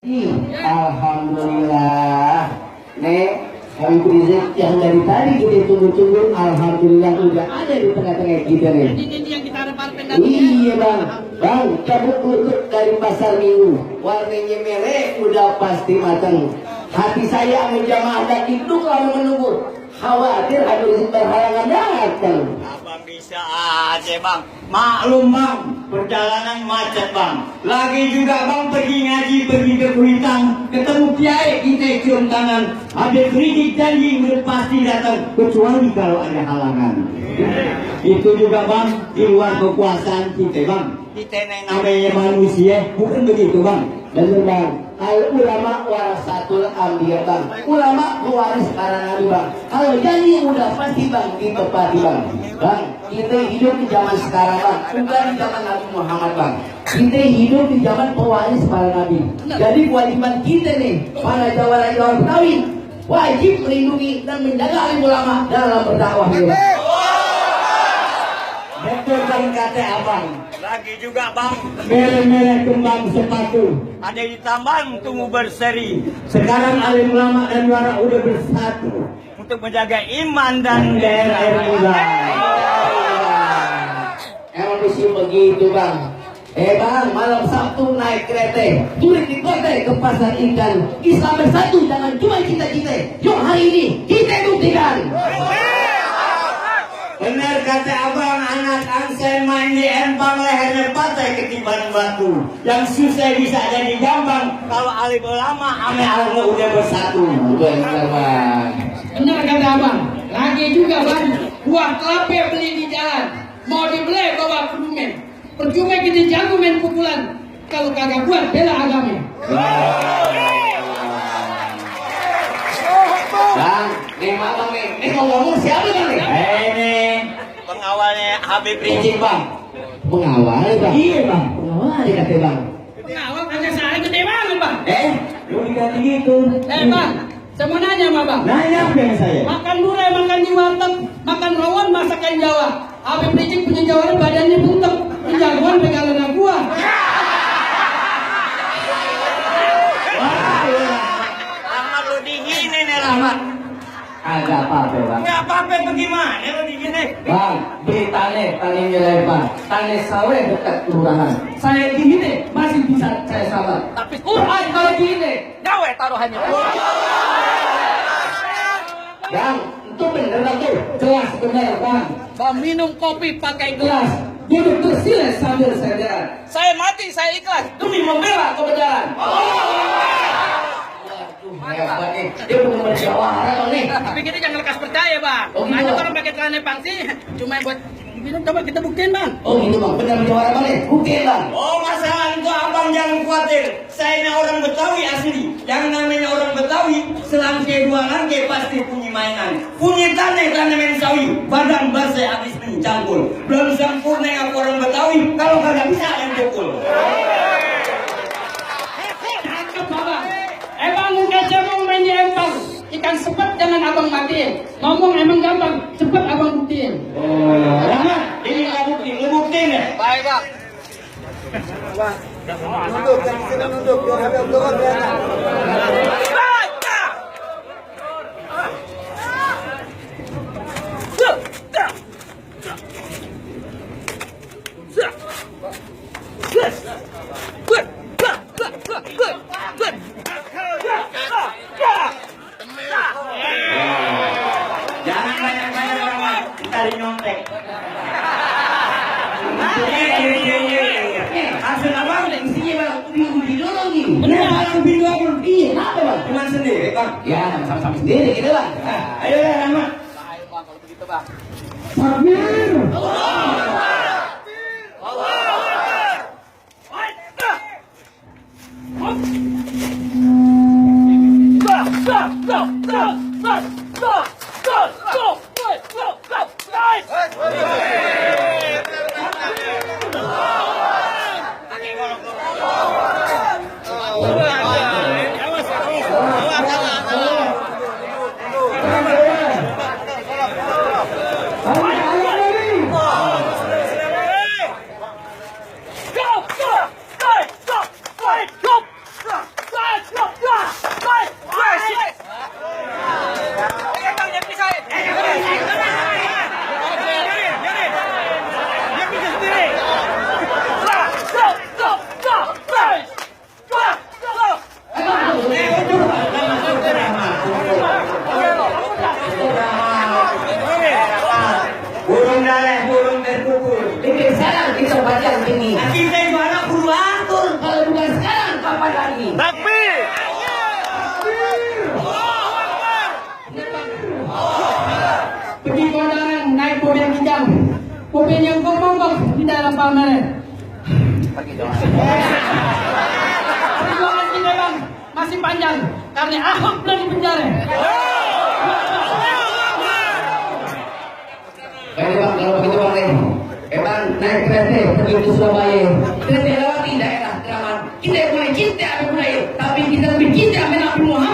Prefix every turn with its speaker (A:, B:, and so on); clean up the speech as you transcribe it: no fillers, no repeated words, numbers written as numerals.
A: Alhamdulillah, Nek Habib Rizik yang dari tadi kita tunggu-tunggu, alhamdulillah udah ada di tengah-tengah kita nih.
B: Ini yang kita harapkan.
A: Iya bang, cabut lutut dari pasar minggu, warnanya merah udah pasti matang. Hati saya menjamah dan itu kalau menunggu, khawatir Habib Rizik berhalangan datang.
C: Abang bisa aja bang, maklum bang, perjalanan macet bang. Lagi juga bang pergi ngaji, pergi ke Kuitang, ketemu kiai kita cium tangan. Habib Rizik janji udah pasti datang, kecuali kalau ada halangan. Itu juga bang di luar kekuasaan kita bang. Kita namanya manusia, bukan begitu bang.
A: Bener bang, al ulama warasatul anbiya bang, ulama pewaris para nabi bang. Kalau janji udah pasti bang ditepati bang. Bang, kita hidup di zaman sekarang bang, bukan di zaman Nabi Muhammad bang. Kita hidup di zaman pewaris para nabi. Jadi kewajiban kita nih, para jawara-jawara Betawi, wajib melindungi dan menjaga alim ulama dalam berdakwah.
C: Betul bang kata abang. Lagi juga bang, merah-merah kembang sepatu. Ada di tambang tunggu berseri. Sekarang alim ulama dan wara udah bersatu untuk menjaga iman dan daerah juga.
A: Emang mesti begitu bang. Bang, malam Sabtu naik kereta, turun di kota ke pasar ikan. Islam bersatu, jangan cuma cita-cita. Yuk hari ini kita buktikan.
C: Benar kata abang, anak angsen main di empang, lehernya patah ketiban batu. Yang susah bisa jadi gampang kalau alim ulama ame alamnya udah bersatu.
A: Benar bang.
B: Benar kata abang. Lagi juga bang, buah kelapa beli di jalan, mau dibeli bawa ke Kebumen. Percuma kita jago main pukulan, kalau kagak buat bela agama.
A: Bang, nih abang nih, ngomong siapa nih?
C: Ini pengawalnya Habib Rizik bang.
A: Mengawal bang.
C: Iya bang.
A: Mengawal kata bang.
B: Pengawal kagak saya gede banget bang.
C: Lu diganti gitu.
B: Bang, saya mau nanya sama bang.
C: Nanya apa dengan saya?
B: Makan gulai, makan di warteg, makan rawon, masakan Jawa. Habib Rizik punya Jawa badannya buntek, jagoan pegangan anak gua.
C: Rahmat lu dihina nih Rahmat.
A: Agak apa-apa bang.
C: Nggak apa-apa bagaimana lu dihina?
A: Bang, beli tane nilai bang. Tane sawe dekat kelurahan. Saya gini masih bisa saya sabar. Tapi Quran kalau gini,
B: Jawa taruhannya.
A: bang, itu bener bang tuh. Jelas bener bang.
B: Bang minum kopi pakai gelas.
A: Jelas. Duduk tersiles sambil sadar.
B: Saya mati, saya ikhlas.
A: Demi membela kebenaran. Hebat nih. Dia benar berjawara bang nih.
B: Tapi kita jangan lekas percaya bang.
A: Oh, gitu,
B: Ada
A: Bang.
B: orang pakai celana pangsi, cuma buat minum. Coba kita buktiin bang.
A: Oh gitu bang, benar berjawara bang nih. Buktiin bang.
C: Oh masalah itu abang jangan khawatir. Saya ini orang Betawi asli. Yang namanya orang Betawi selangke dua langke pasti punya mainan. Punya tanaman sawi. Badan basah habis mencangkul. Belum sempurna yang orang Betawi. Kalau kagak bisa yang pukul.
B: Cakep bang. Emang nggak mau main di empang. Ikan sepet jangan abang matiin. Ngomong emang gampang, cepet abang buktiin.
C: Rahmat, ini nggak bukti, lu buktiin ya?
B: Baik bang.
C: Jangan banyak-banyak Rahmat, kita nyontek. Hasil abang
A: Isinya bang, ubi dulu nih.
C: bener malam video aku.
A: Iya, kenapa bang?
C: Cuman sendiri bang.
A: Ya, sama-sama sendiri kita bang.
C: Ayo ya Rahmat.
B: Ayo bang kalau begitu bang.
A: Takbir.
D: Takbir.
B: Pergi kondangan naik mobil kijang, mobil yang kok di dalam pameran. Perjuangan kita bang masih panjang karena Ahok belum di penjara.
A: Baik bang, kalau begitu bang, bang naik kereta pergi ke Surabaya. Kereta lewati daerah Traman. Kita mulai cinta sama budaya, tapi kita lebih cinta sama Nabi Muhammad.